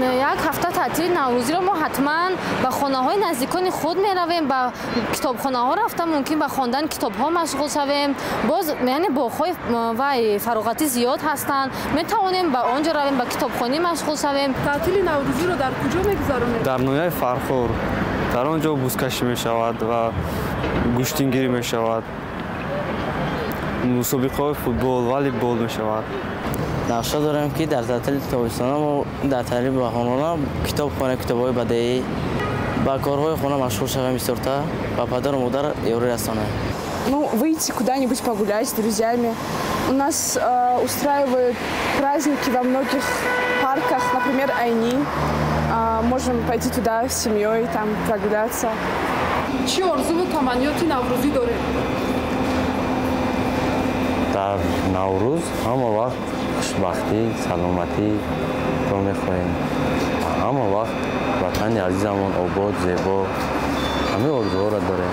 Як ҳафта таътили наврӯзиро мо ҳатман ба хонаҳои наздикони худ меравем, ба китобхонаҳо рафта, мумкин ба хондани китобҳо машғул шавем. Боз, яъне, боғҳои вай фароғатӣ зиёд ҳастанд, метавонем ба он ҷо равем, ба китобхонӣ машғул шавем. Таътили наврӯзиро дар куҷо мегузаронед? Дар ноҳияи Фархор. Дар он ҷо бузкашӣ мешавад ва гӯштингирӣ мешавад, мусобиқаҳои футбол, волейбол мешавад. Нақша дорем, ки дар таътили тобистона мо дар таътили баҳорона китоб хонем, китобҳои бадеӣ, ба корҳои хона машғул шавем, бисёртар ба падару модар ёрӣ расонем. Ну, выйти куда-нибудь погулять с друзьями. У нас устраивают праздники во многих парках, например, Айни. Можем пойти туда с семьей, там прогуляться. Чӣ орзуву таманниёти наврӯзӣ доред? Дар Наврӯз ҳама вақт хушбахтӣ, саломатиро мехоҳем, ҳама вақт ватани азизамон обод, зебо, ҳамин орзуҳоро дорем.